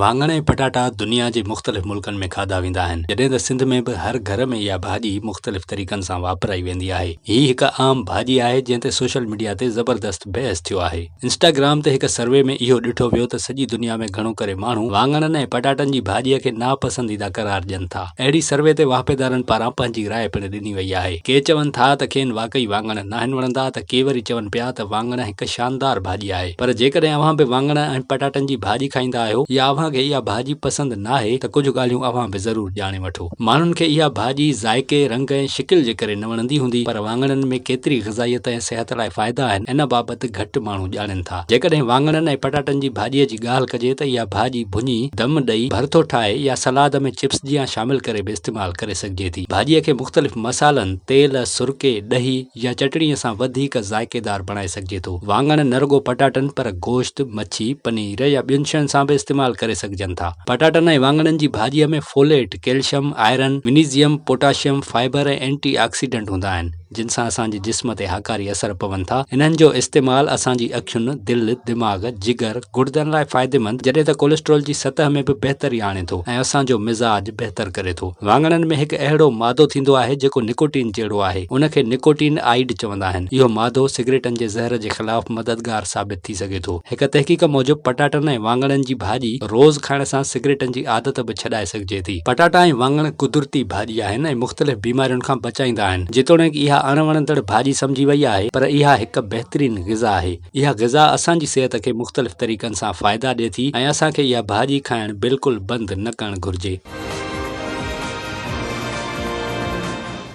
واڱڻ ۽ پٽاٽا دنيا جي مختلف ملڪن ۾ کاڌا ويندا آهن، جڏهن ته سنڌ ۾ به هر گهر ۾ اها ڀاڄي مختلف طريقن سان واپرائي ويندي آهي. هي هڪ عام ڀاڄي آهي جنهن تي سوشل ميڊيا تي زبردست بحث ٿيو آهي. انسٽاگرام تي هڪ سروي ۾ اهو ڏٺو ويو ته سڄي دنيا ۾ گهڻو ڪري ماڻهو واڱڻن ۽ پٽاٽن جي ڀاڄيء کي ناپسنديده قرار ڏين ٿا. اهڙي سروي تي واهپيدارن پاران پنهنجي راء پڻ ڏني وئي آهي. ڪي چون ٿا ته کين واقعي واڱڻ ناهن وڻندا ته ڪي وري چون پيا ته واڱڻ هڪ شاندار ڀاڄي آهي. پر جيڪڏهن اوهان به واڱڻ ۽ پٽاٽن جي ڀاڄي کائيندا آهيو يا اوهان کي اها ڀاڄي پسند ناهي ته ڪجهه ڳالهيون اوهان به ضرور ڄاڻي وٺو. ماڻهن کي اها ڀاڄي ذائقي، رنگ ۽ شڪل جي ڪري نه وڻندي هوندي پر واڱڻن ۾ ڪيتري غذائيت ۽ صحت لاء فائدا آهن ان بابت گهٽ ماڻهو ڄاڻين ٿا. جيڪڏهن واڱڻن ۽ پٽاٽن جي ڀاڄيء جي ڳالهه ڪجي ته اها ڀاڄي ڀڃي، دم ڏئي، ڀرٿو ٺاهي يا سلاد ۾ چپس جيان شامل ڪري به استعمال ڪري سگهجي ٿي. ڀاڄيء کي مختلف مصالحن، تيل، سرڪي، ڏهي، يا چٽڻيء سان وڌيڪ ذائقيدار بڻائي سگهجي ٿو. واڱڻ نه رڳو پٽاٽن پر گوشت، مڇي، پنير يا ٻين شين سان به استعمال ڪري سگهجن ٿا. پٽاٽن ۽ واڱڻن جي ڀاڄيء ۾ folate, calcium, iron, magnesium, potassium, fibre ۽ antioxidant هوندا آهن، جن سان اسان جي جسم تي هاڪاري اثر پون ٿا. انهن جو استعمال اسان جي اکين، دل، دماغ، جگر، گڙدن لاء فائديمند، جڏهن ته ڪوليسٽرول جي سطح ۾ به بهتري آڻي ٿو ۽ اسان جو مزاج بهتر ڪري ٿو. واڱڻن ۾ هڪ اهڙو مادو ٿيندو آهي جيڪو نڪوٽين جهڙو آهي. ان کي نڪوٽين آئيڊ چوندا آهن. اهو مادو سگريٽن جي زهر جي خلاف مددگار ثابت ٿي سگهي ٿو. هڪ تحقيق موجب پٽاٽن ۽ واڱڻن جي ڀاڄي روز کائڻ سان سگريٽن جي عادت به ڇڏائي سگهجي ٿي. پٽاٽا ۽ واڱڻ قدرتي ڀاڄي آهن ۽ مختلف بيمارين کان بچائيندا آهن. جيتوڻيڪ اها اڻ وڻندڙ ڀاڄي سمجهي وئي آهي پر اها هڪ بهترين غذا آهي. اها غذا اسان جي صحت کي مختلف طريقن سان فائدا ڏي ٿي ۽ اسان کي اها ڀاڄي کائڻ بلڪل بند نه ڪرڻ گهرجي.